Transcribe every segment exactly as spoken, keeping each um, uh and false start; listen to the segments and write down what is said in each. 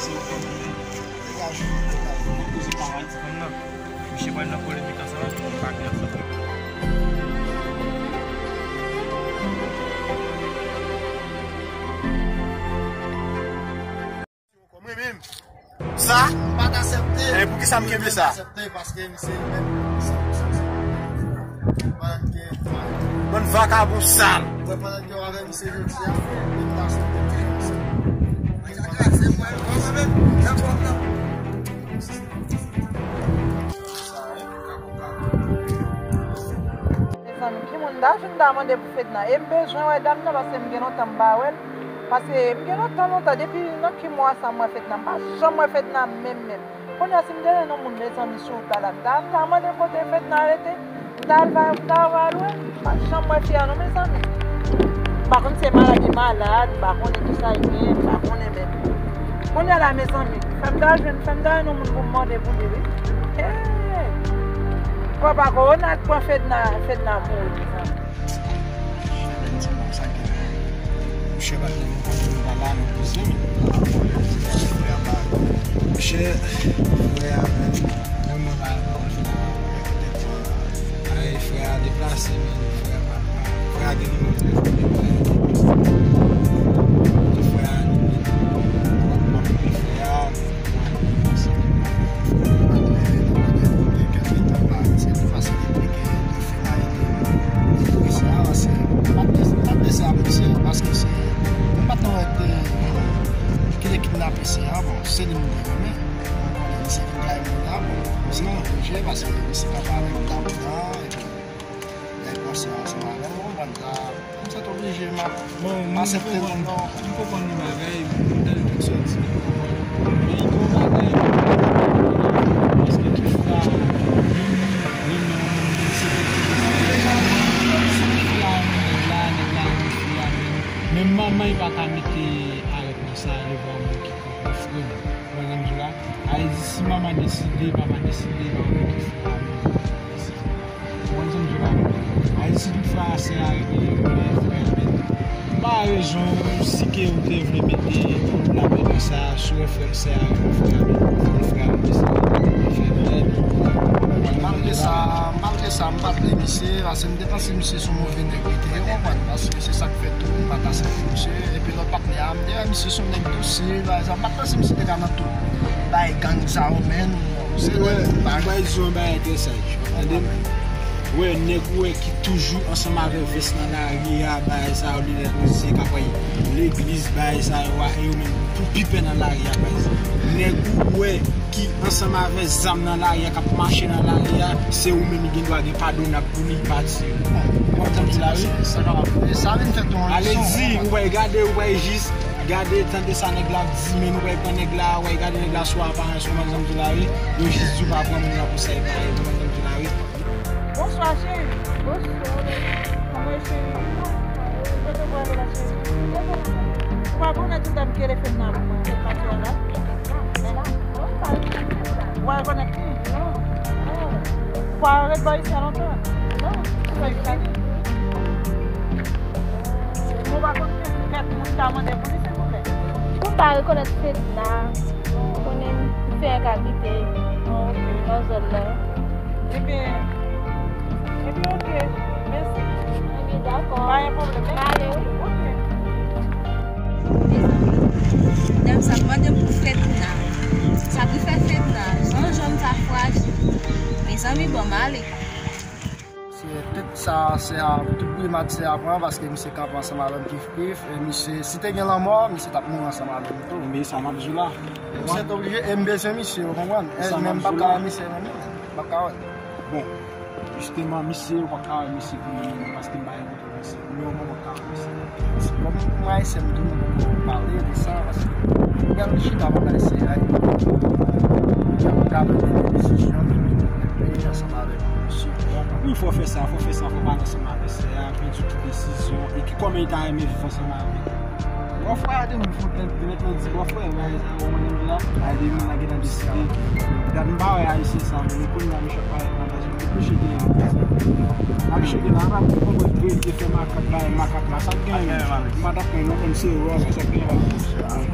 Degaje, degaje. Koze pa al ti fanm nan. Misye pral nan polemik ansanm avè m, m pa gen ansanm avè l. Mwen menm. Sa? M pa t aksepte. E pou ki sa m kenbe sa? M pa t aksepte paske misye menm. Pandan ke. Bann vakabon sal. Mwen pandan ke w avè misye jodi a, repitasyon de ti jan sa. Mezanmi, ki moun ta jwenn ta mande pou Fedna? E m bezwen wè dam nan paske m gen lontan m pa wè l. Paske m gen lontan, lontan, depi nan ki mwa sa m wè Fedna? M pa janm wè Fedna menm, menm. Kounye a, si m te jwenn yon moun, mezanmi, sou wout la, la, m ta, m ta mande kote Fedna rete. M ta al va, m ta va lwen. M pa janm wè fi a non, mezanmi. M pa konn si e malad li malad, m pa konnen kisa li gen, m pa konnen menm. Kounye a la, mezanmi, fè m ta jwenn, fè m ta jwenn yon moun pou m mande pou li, wi. Hey! Papa Kowona k pran Fedna, Fedna mouri, mezanmi. Monchè, patnè, nou konnen nou pa la, nou koze. Monchè, frè a, men, mwen, mwen pa la, ay, frè a deplase, men, frè a pa, frè a gen nimewo telefòn li, men, frè a, m ap rele frè a. Paske se, m pa t wè ki te kidnape se a, bon, se li m te renmen. Bon, konnen misye vin kay mwen la, bon, misye vin plonje, paske misye pa pale m ta pran, epi, lè l pase ansanm avè m, ou konprann sa. M sot oblije, m ap, m aksepte moun nan. M konprann yon bagay, m tande tout sa w di, m konprann. Men gen yon bagay, èske tout fwa, menm, menm, menm, se te, se te fwa, nèg la, nèg la, nèg la, men, menm manman, li pa ka mete arèt nan sa, devan yon moun ki konprann frè m. Ou konprann sa m di w la? Sa vle di, si manman deside, papa deside, pa okipe frè a, menm deside. Ou konprann sa m di w la? Sa vle di, si tout fwa sè a rete, frè a, men, pa rezon, si ke ou te vle mete lapè konsa, si w wè frè sè a rete, frè a, men, frè a, men, deside, frè a, men, malgre sa, malgre sa, m pa t vle misye, paske m te panse misye se yon move nèg li te ye, ou konprann? Paske se sa k fè tou, m pa t aksepte misye. Epi lòt patnè a, m te wè misye se yon nèg dosil, pa egzanp, m pa t panse misye te ka nan tout bagay gang sa yo, men se lè m pa. Mwen di yon bagay trè saj, tande m? Ou wè nèg ou wè ki toujou ansanm avè vès nan lari a, bagay sa yo, linèt rizye, k ap al legliz, bagay sa yo a, e yo menm pou pi pè nan lari a, baz. Nèg ou wè ki ansanm avè zam nan lari a, k ap mache nan lari a, se ou menm li gen dwa gen padonab pou li pati. Ou konprann sa m di la, wi? Sa kapab. E sa vin fè tou yon leson. Ale di, ou pral gade, ou pral jis gade, tande sa nèg la ap di, men nou pral pran nèg la, ou pral gade nèg la sou aparans, ou konprann sa m di la, wi? Yo jis di w pa pran moun nan pou sa l pa ye, ou konprann sa m di la, wi? Bonswa, cheri. Bonswa. Kòman w ye, cheri? Kote w prale la, cheri? Ou pa konnen tout tan m kele fè nan mwen, se pati wè la. Ou pa rekonèt li? Non. Ou pa ret bò isi a lontan? Non. Ou pa vin? Ou pa konn ki kèk moun ta mande pou li, silvouplè? Ou pa rekonèt Fedna? Ou konnen m fè yon ka kite nan zòn nan. Ebyen, ebyen, oke. Mèsi. Ebyen, dakò. Pa gen pwoblèm. M ale, wi. Oke. Mezanmi, dam sa ap mande m pou Fedna. Sa pou fè Fedna. Jan, jan m ta frajil. Mezanmi, bon, m ale. Se tout sa, se a, tout bri mat se a pran, paske misye kanpe ansanm avè m kif kif, e misye, si te gen lanmò, misye t ap mouri ansanm avè m tou. Men sa m ap di w la. Misye t oblije, e m bezwen misye, ou konprann? E men m p ap ka wè misye menm non. M p ap ka wè l. Bon, jisteman, misye, ou p ap ka wè misye pou le moman, paske m pa gen kontwòl misye. Pou le moman, ou p ap ka wè misye. Bon, mwen, se m tou, nou pale de sa, paske m gade chita, m ap gade se ay. M ap gade de desizyon, m ap peyi ansanm avèk misye. Wi, fò fè sa, fò fè sa, fò pale ansanm avèk sè a, pran tout desizyon, e ki kòman li ta renmen viv ansanm avèk. Bòfrè a te moun fout, te mèt nan di bòfrè, bagay sa yo, mwen menm la, ay de moun la gentan deside. Dat m pa wè ayisyen sa, men kounye a misye ap parèt nan baz yo, misye te, misye te la, pa konprann vre li te fè mal. K ap bay makak la, sa k genyen menm? M pa t ap pran non, konn se wè sa k genyen la.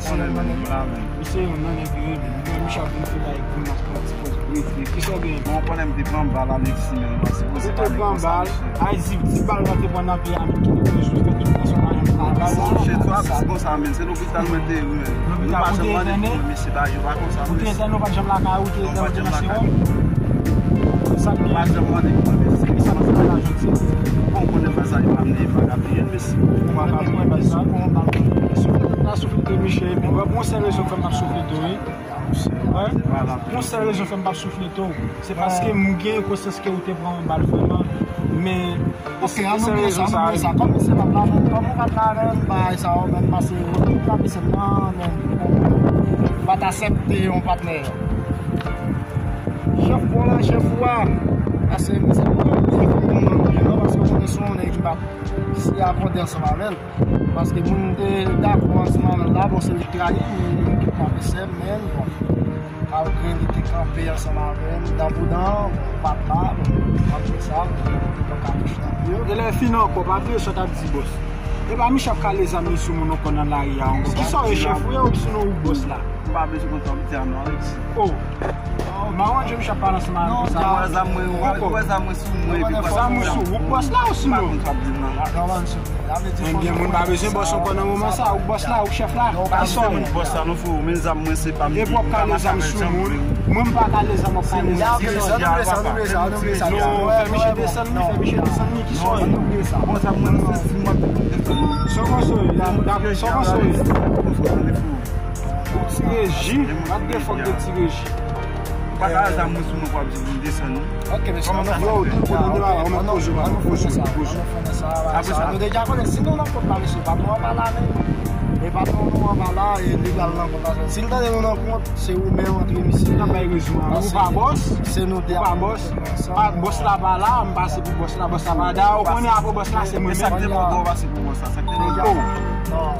Konnen menm la menm. Misye yon nan nèg yo ye menm. Mwen, Michel vin fè bay grimas pou yon ti pòz bref. Kisa w genyen? Bon, konnen m te pran bal Alexis, men m pa sipoze pale konsa, mesye. Ay, di, di bal la te pran nan pye a, men ki te bezwen fè tout nan son mayon nan bal la. Chè, twa plis konsa, men se lopital mwen te ye, men. Lopital, ou te entène? Mesye, bagay yo pa konsa, mesye. Ou te entène, ou pa t janm lakay ou, ou te entène, ou te nan sewòm? Sa k genyen? Pa janm mande pou mwen, mesye. Kisa pou fè la jodi? Bon, konnen fwa sa yo pa mande pa ka peye, mesye. Ou pa ka peye, mesye. Ou pa ka peye, mesye. Soufle tèt la, soufle tèt Michel, epi wè, bon, sèl rezon fè m ap soufle tou, wi. Wi. Bon, sèl rezon fè m p ap soufle tou. Se paske m gen konsyans ke ou te pran yon bal vrèman. Men, ok, an nou bliye sa, an nou bliye sa. Kòm misye pa t la menm, kòm ou pa t la menm, bagay sa yo menm pase, ou te trape sèm nan, men ou pa t aksepte yon patnè. Chèf pou la, chèf ou a. Pase misye pa t konn nan byen non, paske ou konnen se yon nèg ki pa t si akòde ansanm avè l. Paske moun te dakò ansanm avè l la, bon, se li k trayi, li, li, li kidnape sè m, men, bon. Malgre li te kanpe ansanm avè m, dan pou dan, bon, m pa t la, bon, malgre sa, m te pran katouch nan pye. E lè fini ankò, pa bliye sa w t ap di, bòs. E pa Michel k kale zam li sou moun ankò nan lari a, ankò. Kisa w ye, chèf ou ye oubyen ou bòs la? M pa bezwen konn sa w di a non, Alexis. Oh. M pa wè Michel pale ansanm avè m konsa. Ou wè zam mwen, ou wè zam mwen sou mwen, epi ou wè zam mwen sou ou, bòs la ou sinon? Mwen gen moun pa bezwen bòs ankò nan moman sa, ou bòs la, ou chèf la. Pa sòl. Bòs la, non, frè, men zam mwen se pa m. Epi w ap kale zam sou moun. Mwen m pa kale zam, w ap kale zam. Non, fè misye desann li, fè misye desann li, ki sòl. Bon, zam mwen, se si m ap desann li. Sa w panse, la, sa w panse? Ou ti reji, what the fuck de ti reji? Ou pa ka al zam mwen sou mwen pou ap di pou m desann li. Ok, mesye, kòman sa yo, ou te konnen devan, ou mèt poze, ou mèt poze, poze. Apre sa, nou deja konnen, si nou nan kont la, mesye, patwon an pa la, men. E patwon nou an pa la, e legal nan kont la. Si l tande nou nan kont, se ou menm antre misye. N ap bay rezon an. Ou pa bòs, se nou de. Ou pa bòs. Bòs la pa la, m pase pou bòs la, bòs la pa la. Dayè, ou konnen apre bòs la, se mwen menm. E sa k te poko pase pou bòs la, sa k te poko.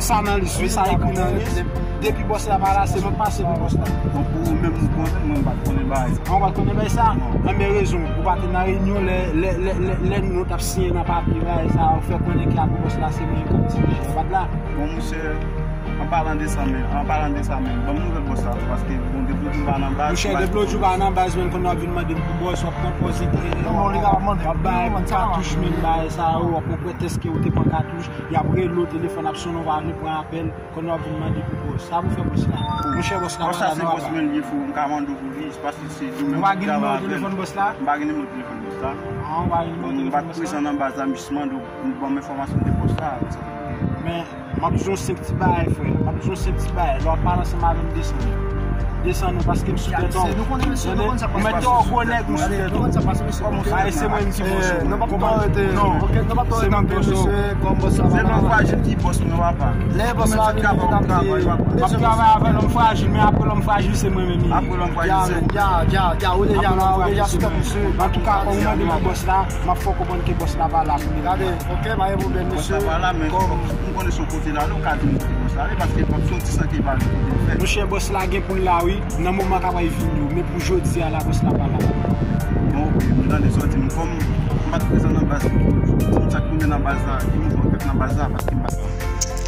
Sa nan lis, wi, sa ekri nan lis. Depi bòs la pa la, se mwen k pase pou bòs la. Bon, pou ou menm, ou konnen, mwen, m pa t konnen bagay sa. Ou pa t konnen bagay sa? Non. Anben rezon, ou pa te nan reyinyon lè, lè, lè, lè, lè nou t ap siyen nan papye bagay sa, ou fè konnen ke apre bòs la, se mwen k ap dirije. Ou pa t la? Bon, monchè, an palan de sa menm, an palan de sa menm, ban m nouvèl bòs la tou, paske, bon, depi lòt jou m pa nan baz. Monchè, depi lòt jou m pa nan baz, menm konnen w ap vin mande m pou bòs, w ap pran pòz, e, w ap bay katouch, menm bagay sa yo, w ap pran pretèks ke ou te pran katouch, y ap rele w, telefòn ap sonnen, ou pa vle pran apèl. Kounye a w ap vin mande pou bòs. Sa pou fè bòs la. Monchè, bòs la pa la non, papa. Bòs la se bòs mwen li ye, frè, m ka mande w pou li, se paske se li menm ki travay avè l. Ou pa gen nimewo telefòn bòs la? M pa gen nimewo telefòn bòs la. Ah, ou pa gen nimewo telefòn bòs la? Bon, m pa t prezan nan baz la, m jis mande w pou ban m enfòmasyon de bòs la. Men, m ap di w yon senp ti bagay, frè. M ap di w yon senp ti bagay. Lè w ap pale ansanm avè m, desann. Desann ou, paske m sou tèt ou. Tande? Ou mèt te rekonèt m sou tèt ou. Ay, se mwen ki bòs ou. Non, se mwen ki bòs ou. Se non frajil ki bòs mwen, papa. Lè bòs la vini, m ap travay avè lòm frajil, men apre lòm frajil, se mwen menm li ye. Apre lòm frajil, se ou. Ya, ya, ya, ou deja la, ou deja sou tèt misye. Antouka, ou mande pou bòs la, m ap fè w konprann ke bòs la pa la pou li. Gade, ok, pa gen pwoblèm, mesye. Bòs la pa la, men kòm m konnen se yon kote l ale, ou ka di m kote bòs la ale, paske l p ap soti san ke l pa di kote l fèt. Monchè, bòs la gen pou l la, wi. Nan moman k ap vini yo, men pou jodi a la, bòs la pa la. Bon, ok, m tande sa w di m. Kòm m pa t prezan nan baz, m di m sa k tounen nan baz la, ki mouvman k fèt nan baz la, paske m pa t la.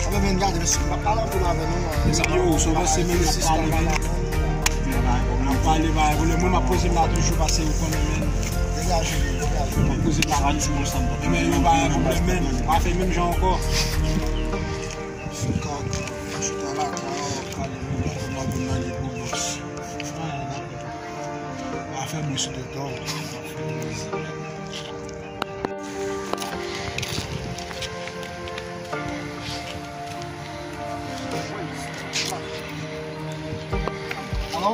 Anben, men gade, mesye, m pa pale anpil avè nou, euh, mezanmi, yo, sou vòs se men n ap pale, men n ap pale, pa gen pwoblèm. Mwen, m ap poze m la toujou, paske ou konnen, men. Degaje, degaje. M ap poze m la toujou. Men yo, pa gen pwoblèm, men. Pa fè menm jan ankò. Sou kòk, chita lakay, w ap pale, men, kounye a w vin mande pou bòs. Pa fè bri sou tèt ou. Alo?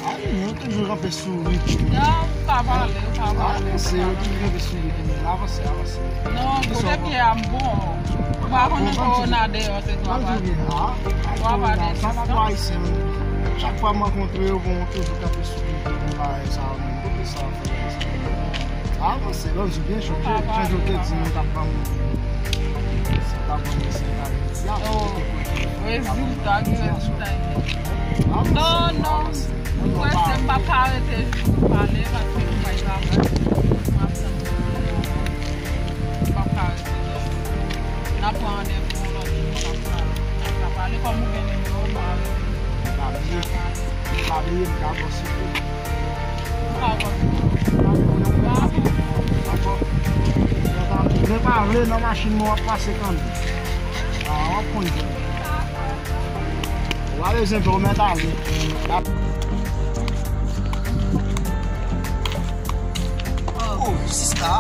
Ay, nou toujou kanpe souri. Non, ou ka pale, ou ka pale. Avanse, nou toujou kanpe souri. Avanse, avanse. Non, kote m ye a, m bon. Ou pa konnen kowona deyò, se twa pati. Twa pati. Sa pa pou Ayisyen, non. Chak fwa m rankontre yo, bon, toujou kanpe souri. Bagay sa, men, kote sa, fè sa. Ha? Panse, lòt jou byen chanje, chanje ou te di nou t ap ban m, t ap ban m senk a ven ti a, oh, rezilta ki rezilta. Non, non, m prese, m p ap ka rete jis pou pale, paske m bay travay, m ap tann, m p ap ka rete. N ap pran randevou yon lòt jou, n ap ka, n ap ka pale, kòm ou gen nimewo mwen avèk ou. Pa bliye, pa bliye, m ka bòs ou tou. Mwen pa vle nan machin mwen w ap pase kanpe. A, w ap konn jan. W a bezwen pè w mèt ale. Oh, sista.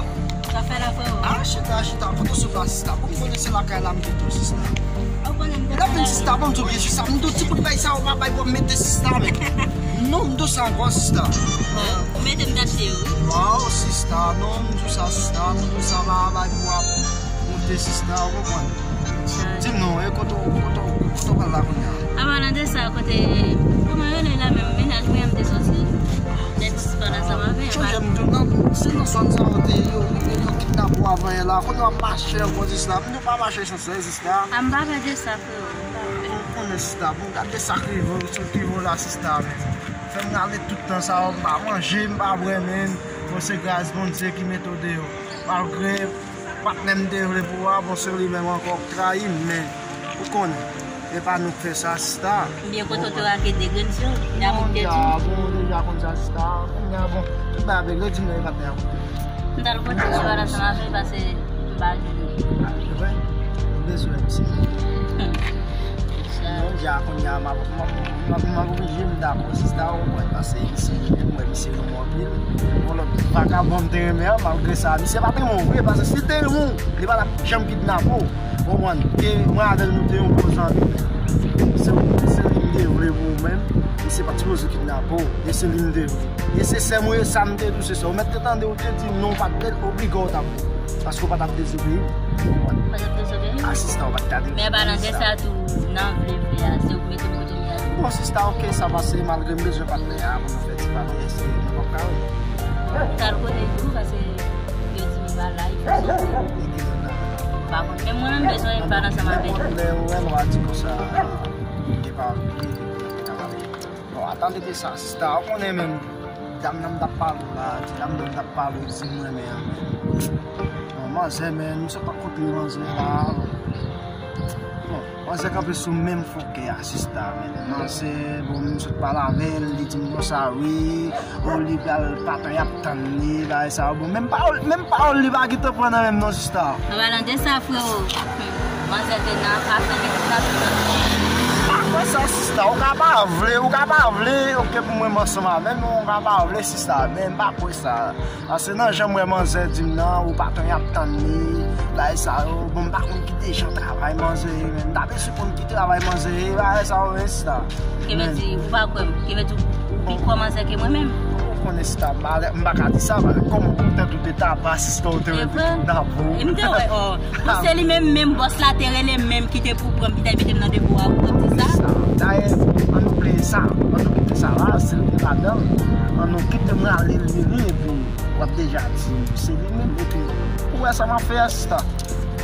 Sa fè la, freo? Ah, chita, chita. Kote w sot la, sista? Bon, m konnen se lakay la m kite w, sista. Ou konnen m te lakay. Sista, bon, m di w byen, sista. M di w ti kout bay sa, ou pa bay pou w mete sista, men. Non, m di w sa ankò, sista. Ou mete m dache yo, wi. Waw, sista, non, m di w sa, sista. M di w sa, pa bay pou w ap monte, sista, ou konprann? Di m non, e kote w, kote w, kote w pral la kounye a? An palan de sa, kote, kòman yo rele la menm, mennaj mwen an m te soti. Lè m soti pale ansanm avè l. Chonje m tou nan, se nan zòn sa yo te, yo, yo, yo kidnape w avan yè la. Kounye a w ap mache ankò, sista. M di w pa mache sou se, sista. A, m pa pè de sa, freo. M pa pè. Ou konnen, sista. Bon, gade sa k rive w, sa k rive w la, sista, men. Fè m rale tout tan sa yo, m pa manje, m pa bwè, men. Bon, se gras Bondye ki mete w deyò. Malgre patnè m te vle pou w a, bon, se li menm ankò k trayi m, men ou konnen, e pa nou k fè sa, sista. Ebyen, kote w te rake de grenn sou, y a pou te di. Bon, ou deja konn sa, sista. Kounye a, bon, tout bagay ap regle, di m lè patnè a kote. M t al kote sou al ansanm avè l, pase m pa jwenn li. Ah, se vre? M bezwen misye. Kounye a, kounye a, m ap, m ap, m ap, m ap oblije m dakò, sista, ou konprann, paske misye, mwen, misye renmen anpil. Yon lòt vakabon m te renmen an, malgre sa, misye pa t renmen w vre, paske si l te renmen w, li pa t ap janm kidnape w. Ou konprann? E mwen avè l, nou te yon bon zanmi, men se, se li m te vle pou ou menm, misye pa t sipoze kidnape w, e se li m te vle. E se sè mwen, sa m te di w, se sa. Ou mèt te tande, ou te di non, ou pa t vle l, oblike w t ap vle. Paske w pa t ap dezobeyi. Ou konprann? Pa t ap dezobeyi? A, sista, ou pa t ka dezobeyi. Men an palan de sa tou, nan vle vle a, se ou k mete m kote m ye a tou. Bon, sista, oke, sa pase, malgre m bezwen patnè a pou nou fè ti pale, èske nou p ap ka wè? M t al kote l tou, paske yo di m pa la, li fè sòti. Li gen la. M pa konn. Men mwen menm, m bezwen pale ansanm avè l. Lè ou wè l, w a di konsa, li te pa okipe, li te ka pale. Bon, atan de sa, sista, ou konnen menm, dam nan m t ap pale w la, ti dam nan m t ap pale w, di m renmen an, men. Bon, manzè, men, m sot pa kote manzè la. Bon, manzè kanpe sou menm fòkè a, sista, men. Manzè, bon, m sot pale avè l, li di m konsa, wi, o, li pral patnè y ap tann li, bagay sa yo. Bon, menm pawòl, menm pawòl li pa gentan pran nan men m non, sista. An palan de sa, freo, manzè te nan afè de kidnaping nan. M pa kwè sa, sista. Ou ka pa vle, ou ka pa vle, oke, pou mwen m ansanm avè l, men ou ka pa vle, sista. Men m pa kwè sa. Paske nan jan m wè manzè di m nan, ou patnè y ap tann li, bagay sa yo. Bon, m pa konn ki te jan travay manzè ye, men m ta bezwen konn ki travay manzè ye, bagay sa yo, men, sista. Ki vle di, ou pa kwè m. Ki vle di, ou pi kwè manzè ke mwen menm. Ou konnen, sista, m pa, m pa ka di sa, paske kòman poutèt ou te ta pa asiste, ou te rete kidnape w. E m te wè, o. Bon, se li menm, menm bòs la te rele m menm ki te pou pran m, ki te mete m nan depo a, ou konn di sa? Dayè, an nou bliye sa, an nou kite sa la, si l te ladan l, an nou kite m rale l vini, epi w ap deja di m, se li menm, epi ou wè sa m ap fè a, sista.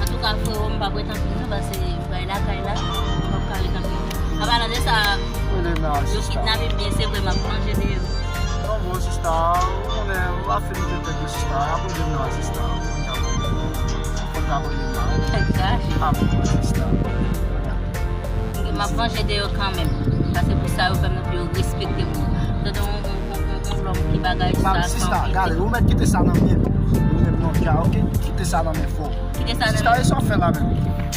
Antouka, freo, m p ap ret anpil non, paske m pral lakay la, m p ap ka ret anpil. An palan de sa, yo kidnape m byen, se vre, m ap manje deyò. Non, bon, sista, ou konnen, ou pa fin tete tou, sista, abone m nan, sista. Fòk abone m nan. Gosh. Abone m, sista. M ap manje deyò kanmenm. Paske pou sa yo fè m nan, pou yo respekte m. Tande yon, yon, yon, yon, yon lòm ki bagay sa, sista, gade, ou mèt kite sa nan men nou. Nou menm non, dja, oke? Kite sa nan men fò. Kite sa nan men. Sista, e sa w fè la menm?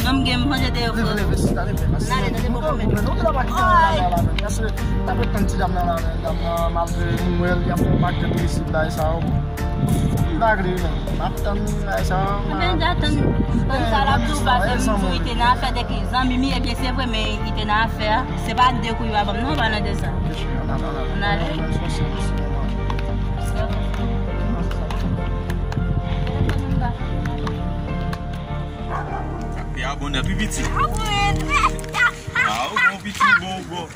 Non, m gen manje deyò, freo. Leve, leve, sista, leve. N ale nan depo pou mwen. Nou te la pa kite nan la menm. Paske n ap tann ti dam nan la menm, dam nan, malgre nou wè l, y ap fè yon pakèt resit, bagay sa yo. M pa vle menm. M ap tann bagay sa yo. Ebyen, m ap tann sa l ap di w, paske m di w li te nan afè de ki zanmi m ye, ebyen, se vre, men li te nan afè a. Se pa de kou yo a ban m non, an palan de sa. N ale. Sa k te a bonè pi piti. Ah, ou bon piti, bon, bon.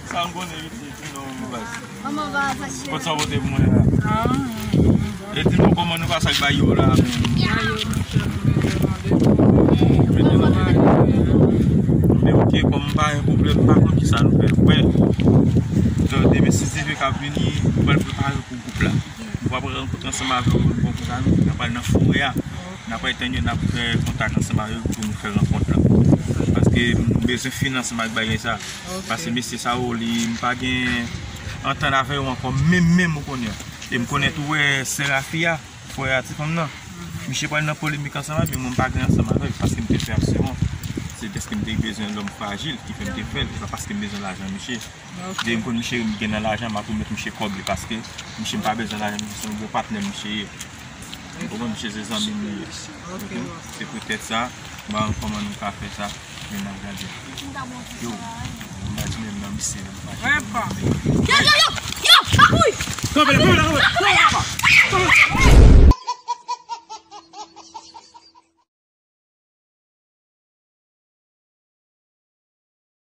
Sa m konnen piti, non, non, baz. Kot sa w pote pou mwen la? E di Bon, kòman nou pase ak Bayo la menm? Men ok, kòm m pa gen pwoblèm, m pa konn kisa nou fè. Wè, demen si Dye vle k ap vini, nou pral prepare pou gwoup la. Nou pral rankontre ansanm avè yo, nou pral konn sa nou, n ap pral nan forè a. N ap pral tann yo, n ap fè kontak ansanm avè yo pou nou fè rankont la. Paske m bezwen fini ansanm ak bagay sa. Paske mesye sa yo, li, m pa gen antann avè yo ankò, menm, menm, ou konnen. E m konnen tou, wè, sè Rafi a, frè a ti fanm nan. Misye pral nan polemik ansanm avè m, men mwen m pa gen ansanm avè l, paske m te fè aksyon an. Se dèske m te bezwen lòm frajil ki fè m te fè l, se pa paske m bezwen lajan misye. Depi m konn misye gen nan lajan, m ap remèt misye kòb li, paske misye m pa bezwen lajan misye, se yon bon patnè misye ye. Ou konprann, misye se zanmi m li ye. Se poutèt sa, m pa konn kòman nou ka fè sa, men n ap gade. Yo, m pa di menm nan misye, m pa di menm nan misye. Yo, yo, yo, yo, pa kouri! Kanpe la, kanpe la, kanpe la!